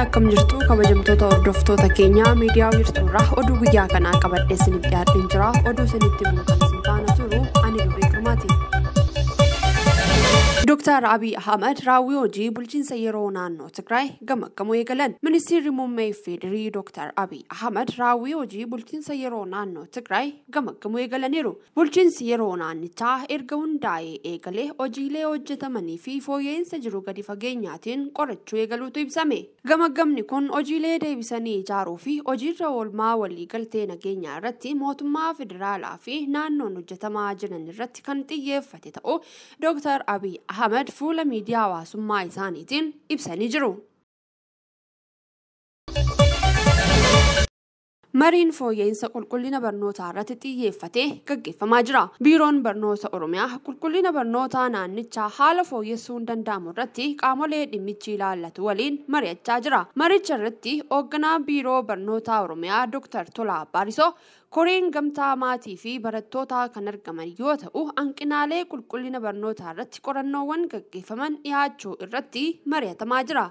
Akkam jirtu kabajamtoota hordoftoota keenyaa miidiyaa wiirtuurraa oduu guyyaa kanaa qabadhee isiniif dhiyaadheen jira. Oduu isinitti himu kan isin faana turu ani Dubree Girmaati. Dr. Abiy Ahmed raawwii hojii bulchiinsa yeroo naannoo Tigraay gamaggamuu eegalan. Ministeerri muummee Federii Dr. Abiy Ahmed raawwii hojii bulchiinsa yeroo naannoo Tigraay gamaggamuu eegalaniiru. Bulchiinsi yeroo naannichaa erga hundaa'ee eegalee hojiilee hojjetamanii fi fooyya'insa jiru gadi fageenyaatiin qorachuu eegaluutu ibsame. Gamaggamni kun hojiilee deebisanii ijaaruu fi hojiirra oolmaa waliigaltee nageenyaa irratti mootummaa federaalaa fi naannoon hojjetamaa jiran irratti kan xiyyeeffate ta'uu Dr. Abiy Ahmed fuula miidiyaa hawaasummaa isaaniitiin ibsanii jiru. Mariin fooyya'insa qulqullina barnootaa irratti xiyyeeffatee gaggeeffamaa jira. Biiroon Barnoota Oromiyaa qulqullina barnootaa naannichaa haala fooyyessuun danda'amu irratti qaamolee dhimmichi ilaallatu waliin mari'achaa jira. Maricha irratti hoogganaa Biiroo Barnootaa Oromiyaa Dr. Tolaa Baarisoo koreen gamtaa maatii fi barattootaa kan argaman yoo ta'u, hanqinaalee qulqullina barnootaa irratti qorannoowwan gaggeeffaman dhiyaachuu irratti mari'atamaa jira.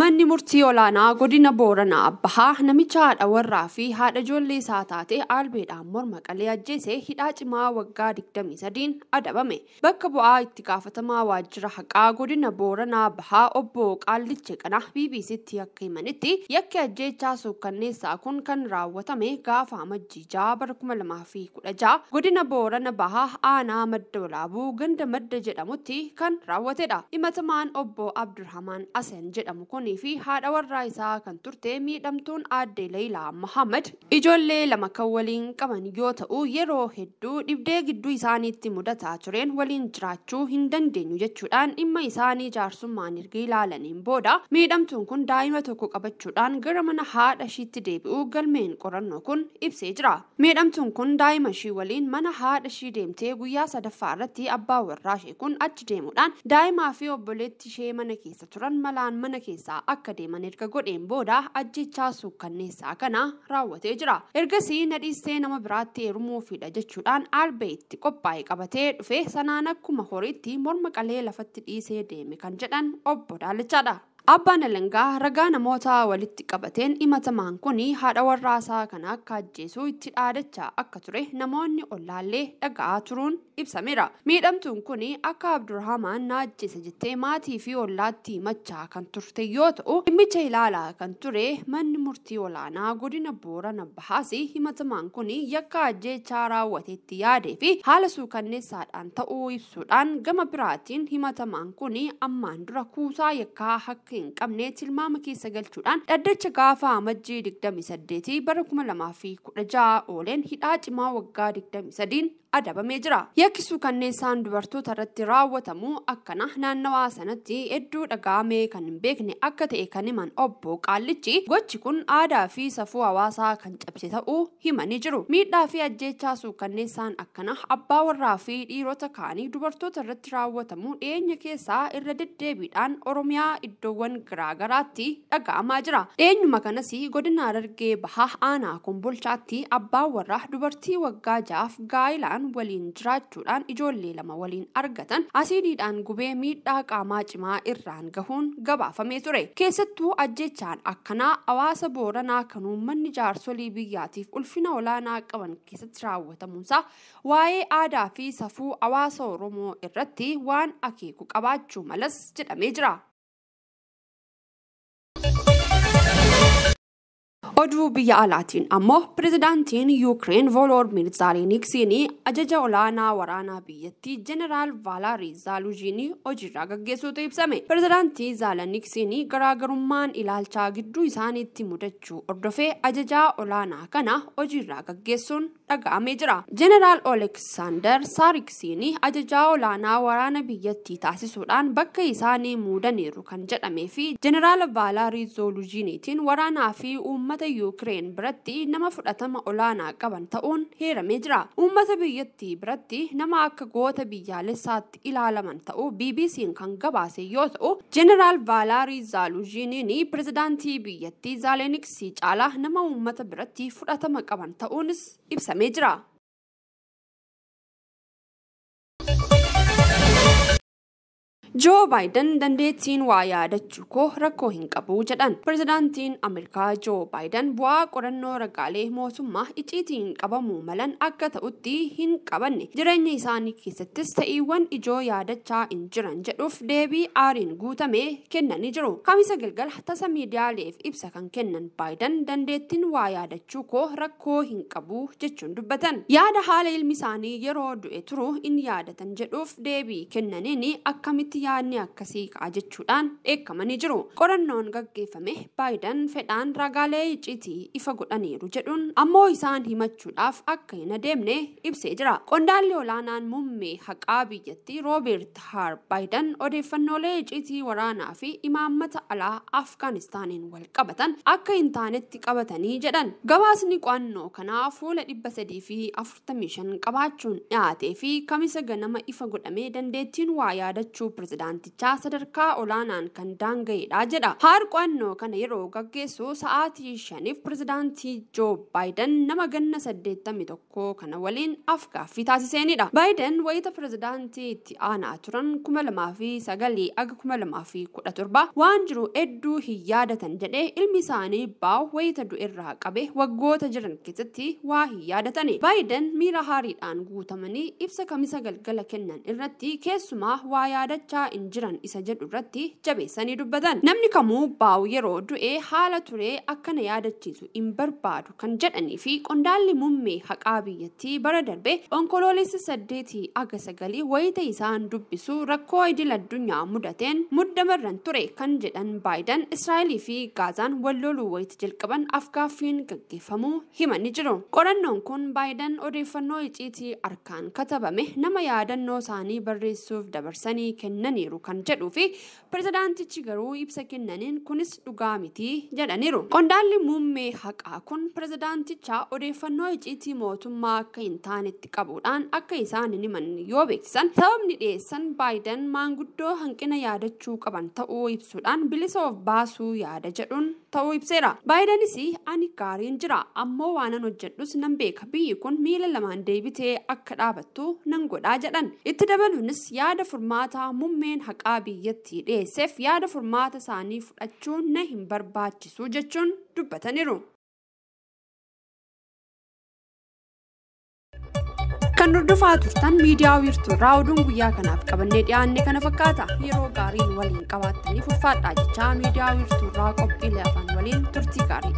Manni murtii olaanaa godina Booranaa Abbahaa namicha haadha warraa fi haadha ijoollee isaa taate albeedhaan morma qalee ajjeese hidhaa cimaa waggaa 23 adabame. Bakka bu'aa itti gaafatamaa waajjira haqaa godina Booranaa Abbahaa obbo Qaallicha Qanaa BBCtti akka himanitti yakki ajjeechaa suukkanneessaa kun kan raawwatame gaafa Amajjii 6 bara 2016 godina Boorana Bahaa aanaa Madda Walaabuu ganda Madda jedhamutti kan raawwatedha. Himatamaan obbo Abdurrahman Asen jedhamu kun fi haadha warraa isaa kan turte miidhamtuun aadde Leelaa Mohaammed ijoollee lama kan waliin qaban yoo ta'u, yeroo hedduu dhibdee gidduu isaaniitti mudataa tureen waliin jiraachuu hin dandeenyu jechuudhaan dhimma isaanii jaarsummaan erga ilaalaniin booda miidhamtuun kun daa'ima tokko qabachuudhaan gara mana haadha ishiitti deebi'uu galmeen qorannoo kun ibsee jira. Miidhamtuun kun daa'ima ishii waliin mana haadha ishii deemtee guyyaa sadaffaa irratti abbaa warraa ishee kun achi deemuudhaan daa'imaa fi obboleetti ishee mana keessa turan malaan mana keessaa akka deeman erga godheen booda ajjechaa suukkanneessaa kana raawwatee jira. Ergasii nadhiistee nama biraatti heerumuufidha jechuudhaan albee itti qophaa'e qabatee dhufe sanaan akkuma horiitti morma qalee lafatti dhiisee deeme kan jedhan obbo Daalachaadha. Abbaan Alangaa ragaa namoota walitti qabateen himatamaan kun haadha warraasaa kana akka ajjeesuu itti dhaadachaa akka ture namoonni ollaallee dhaga'aa turuun ibsameera. Miidhamtuun kun akka Abdurrahman na ajjeese jettee maatii fi ollaatti himachaa kan turte yoo ta'u, dhimmicha ilaalaa kan ture manni murtii olaanaa godina Boorana Bahaas himatamaan kun yakka ajjeechaa raawwateetti yaadee fi haala suukanneessaadhaan ta'uu ibsuudhaan gama biraatiin himatamaan kun ammaan dura kuusaa yakkaa akka hin qabne tilmaama keessa galchuudhaan dhaddacha gaafa Amajjii 28 bara 2016 ooleen hidhaa cimaa waggaa 23 adabamee jira. Yakki suukanneessaan dubartoota irratti raawwatamu akkana naannawaa sanatti hedduu dhaga'amee kan hin beekne akka ta'e kan himan obbo Qaallichi gochi kun aadaa fi safuu hawaasaa kan cabse ta'uu himanii jiru. Miidhaa fi ajjeechaa suukanneessaan akkana abbaa warraa fi dhiirota kaanii dubartoota irratti raawwatamu dhiyeenya keessaa irra deddeebiidhaan Oromiyaa iddoowwan garaagaraatti dhaga'amaa jira. Dhiyeenyuma kanas godina Harargee Bahaa aanaa Kombolchaatti abbaa warraa dubartii waggaa 6 gaa'ilaan waliin jiraachuudhaan ijoollee lama waliin argatan asiidiidhaan gubee miidhaa qaamaa cimaa irraan gahuun gabaafamee ture. Keessattuu ajjechaan akkanaa hawaasa Booranaa kan uummanni jaarsolii biyyaatiif ulfina olaanaa qaban keessatti raawwatamuunsaa waa'ee aadaa fi safuu hawaasa Oromoo irratti waan akeeku qabaachuu malas jedhamee jira. Oduu biyya alaatiin ammoo pirezidaantiin Yuukireen Volodymyr Zelenskiin ajaja olaanaa waraanaa biyyattii Jeneraal Vaalaarii Zaalujiinii hojiirraa gaggeessuutu ibsame. Pirezidaantii Zelenskiin garaagarummaan ilaalchaa gidduu isaaniitti mudachuu hordofee ajajaa olaanaa kana hojiirraa gaggeessuun dhaga'amee jira. Jeneraal Oleksaandar Saariksiin ajajaa olaanaa waraana biyyattii taasisuudhaan bakka isaanii muudaniiru kan jedhamee fi Jeneraal Vaalaarii Zaalujiiniitiin waraanaa fi uummata Yuukireen biratti nama fudhatama olaanaa qaban ta'uun heeramee jira. Uummata biyyattii biratti nama akka goota biyyaalessaatti ilaalaman ta'uu BBC'n kan gabaase yoo ta'u, Jeneraal Vaalaarii Zaalujiiniin pirezidaantii biyyattii Zelenskii caalaa nama uummata biratti fudhatama qaban ta'uunis ibsamee jira. Joo Baayiden dandeettiin waa yaadachuu koo rakkoo hin qabu jedhan. Pirezidaantiin Ameerikaa Joo Baayiden bu'aa qorannoo ragaalee mootummaa icciitiin qabamuu malan akka ta'utti hin qabanne jireenya isaanii keessattis ta'iiwwan ijoo yaadachaa hin jiran jedhuuf deebii aariin guutame kennanii jiru. Kamisa galgala tasa miidiyaaleef ibsa kan kennan Baayiden dandeettiin waa yaadachuu koo rakkoo hin qabu jechuun dubbatan. Yaada haala ilmi isaanii yeroo du'e turu hin yaadatan jedhuuf deebii kennaniin akkamitti yaadni akkasii ka'a jechuudhaan dheekkamanii jiru. Qorannoon gaggeeffame Baayiden fedhaan ragaalee icciitii ifa godhaniiru jedhuun ammoo isaan himachuudhaaf akka hin adeemne ibsee jira. Qondaalli olaanaan muummee haqaa biyyattii Roobeert Haar Baayiden odeeffannoolee icciitii waraanaa fi imaammata alaa Afgaanistaaniin wal qabatan akka hin taanetti qabatanii jedhan. Gabaasni qo'annoo kanaa fuula 345 qabaachuun dhiyaatee fi kamisa ganama ifa godhamee dandeettiin waa yaadachuu pirezidaantichaa sadarkaa olaanaan kan daanga'edha jedha. Haar qo'annoo kana yeroo gaggeessu sa'aatii 5 pirezidaantii Joo Baayiden nama ganna 81 kana waliin afgaaffii taasiseenidha. Baayiden wayita pirezidaantii itti aanaa turan 2009 aga 2017 waan jiru hedduu hin yaadatan jedhee ilmi isaanii Baaw wayita du'erraa qabe waggoota jiran keessatti waa hin yaadatani. Baayiden miira haariidhaan guutamanii ibsa kamisa galgala kennan irratti keessumaa waa yaadachaa hin jiran isa jedhu irratti jabeessanii dubbatan. Namni kamuu Baaw yeroo du'e haala turee akkana yaadachiisu hin barbaadu kan jedhanii fi qondaalli muummee haqaa biyyattii bara darbe onkoloolessa 8 aga 9 wayita isaan dubbisu rakkoo idil addunyaa mudateen muddamarran ture kan jedhan Baayiden Israa'elii fi Gaazaan wal loluu wayita jalqaban afgaaffiin gaggeeffamuu himanii jiru. Qorannoon kun Baayiden odeeffannoo icciitii harkaan katabame nama yaadannoo isaanii barreessuuf dabarsanii kennaniiru kan jedhuu fi pirezidaantichi garuu ibsa kennaniin kunis dhugaa miti jedhaniiru. Qondaalli muummee haqaa kun pirezidaanticha odeeffannoo icciitii mootummaa akka hin taanetti qabuudhaan akka isaan hin himanne yoo beeksisan sababni dhiyeessan Baayiden maanguddoo hanqina yaadachuu qaban ta'uu ibsuudhaan bilisa of baasuu yaada jedhuun ta'uu ibseera. Baayidenis ani gaariin jira ammoo waanan hojjedhus nan beeka biyyi kun miila lamaan deebitee akka dhaabattu nan godhaa jedhan. Itti dabaluunis yaada furmaataa muummeen haqaa biyyattii dhiyeesseef yaada furmaata isaanii fudhachuu na hin barbaachisu jechuun dubbataniiru. Kan hordofaa turtan miidiyaa wiirtuurraa oduun guyyaa kanaaf qabannee dhiyaanne kana fakkaata. Yeroo gaariin waliin qabaattanii fuffaadhaa jechaa miidiyaa wiirtuurraa qophiilee afaan waliin turtii gaarii.